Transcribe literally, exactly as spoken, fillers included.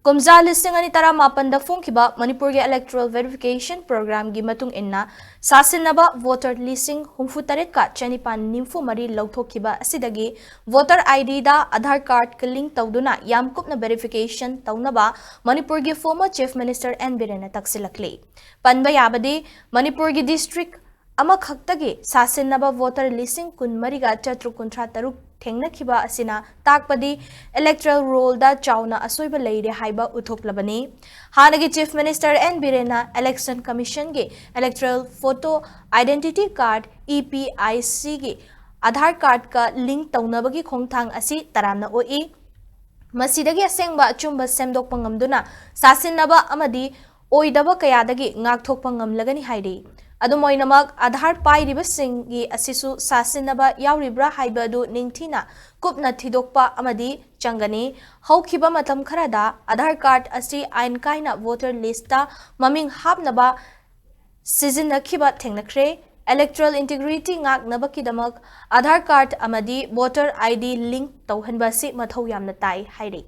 ꯀꯨꯝꯖꯥ ꯂꯤꯁꯤꯡ ꯑꯅꯤ ꯇꯔꯥꯃꯥꯄꯟꯗ ꯐꯣꯡꯈꯤꯕ ꯃꯅꯤꯄꯨꯔꯒꯤ Electoral Verification Programꯒꯤ ꯃꯇꯨꯡ ꯏꯟꯅ, ꯁꯥꯁꯤꯟꯅꯕ voter ꯂꯤꯁꯤꯡ ꯍꯨꯝꯐꯨ ꯇꯔꯦꯠꯀ ꯆꯅꯤꯄꯥꯟ ꯅꯤꯐꯨ ꯃꯔꯤ ꯂꯧꯊꯣꯛꯈꯤꯕ ꯑꯁꯤꯗꯒꯤ voter IDꯗ Aadhaar cardꯀ link ꯇꯧꯗꯨꯅ ꯌꯥꯝ ꯀꯨꯞꯅ verification ꯇꯧꯅꯕ ꯃꯅꯤꯄꯨꯔꯒꯤ former Chief Minister N ꯕꯤꯔꯦꯟꯅ ꯇꯛꯁꯤꯜꯂꯛꯂꯤ꯫ ꯄꯟꯕ ꯌꯥꯕꯗꯤ, ꯃꯅꯤꯄꯨꯔꯒꯤ district ꯑꯃꯈꯛꯇꯒꯤ ꯁꯥꯁꯤꯟꯅꯕ voter ꯂꯤꯁꯤꯡ ꯀꯨꯟꯃꯔꯤꯒ ꯆꯥꯇ꯭ꯔꯨꯛ ꯀꯨꯟꯊ꯭ꯔꯥ ꯇꯔꯨꯛ ꯊꯦꯡꯅꯈꯤꯕ ꯑꯁꯤꯅ ꯇꯥꯛꯄꯗꯤ electoral rollꯗ ꯆꯥꯎꯅ ꯑꯁꯣꯏꯕ ꯂꯩꯔꯦ ꯍꯥꯏꯕ ꯎꯠꯊꯣꯛꯂꯕꯅꯤ꯫ ꯍꯥꯟꯅꯒꯤ Chief Minister N ꯕꯤꯔꯦꯟꯅ Election Commissionꯒꯤ Electoral Photo Identity Card, EPICꯒꯤ Aadhaar cardꯀ link ꯇꯧꯅꯕꯒꯤ ꯈꯣꯡꯊꯥꯡ ꯑꯁꯤ ꯇꯔꯥꯝꯅ ꯑꯣꯛꯏ꯫ ꯃꯁꯤꯗꯒꯤ ꯑꯁꯦꯡꯕ ꯑꯆꯨꯝꯕ ꯁꯦꯝꯗꯣꯛꯄ ꯉꯝꯗꯨꯅ ꯁꯥꯁꯤꯟꯅꯕ ꯑꯃꯗꯤ ꯑꯣꯏꯗꯕ ꯀꯌꯥꯗꯒꯤ ꯉꯥꯛꯊꯣꯛꯄ ꯉꯝꯂꯒꯅꯤ ꯍꯥꯏꯔꯤ꯫ ꯑꯗꯨꯝ ꯑꯣꯏꯅꯃꯛ, Aadhaar ꯄꯥꯏꯔꯤꯕꯁꯤꯡꯒꯤ ꯑꯁꯤꯁꯨ ꯁꯥꯁꯤꯟꯅꯕ ꯌꯥꯎꯔꯤꯕ꯭ꯔꯥ ꯍꯥꯏꯕ ꯑꯗꯨ ꯅꯤꯡꯊꯤꯅ ꯀꯨꯞꯅ ꯊꯤꯗꯣꯛꯄ ꯑꯃꯗꯤ ꯆꯪꯒꯅꯤ꯫ ꯍꯧꯈꯤꯕ ꯃꯇꯝ ꯈꯔꯗ Aadhaar card ꯑꯁꯤ ꯑꯥꯏꯟ ꯀꯥꯏꯅ voter listꯇ ꯃꯃꯤꯡ ꯍꯥꯞꯅꯕ ꯁꯤꯖꯤꯟꯅꯈꯤꯕ ꯊꯦꯡꯅꯈ꯭ꯔꯦ꯫ Electoral integrity ꯉꯥꯛꯅꯕꯒꯤꯗꯃꯛ Aadhaar card ꯑꯃꯗꯤ voter ID link ꯇꯧꯍꯟꯕ ꯑꯁꯤ ꯃꯊꯧ ꯌꯥꯝꯅ ꯇꯥꯏ ꯍꯥꯏꯔꯤ꯫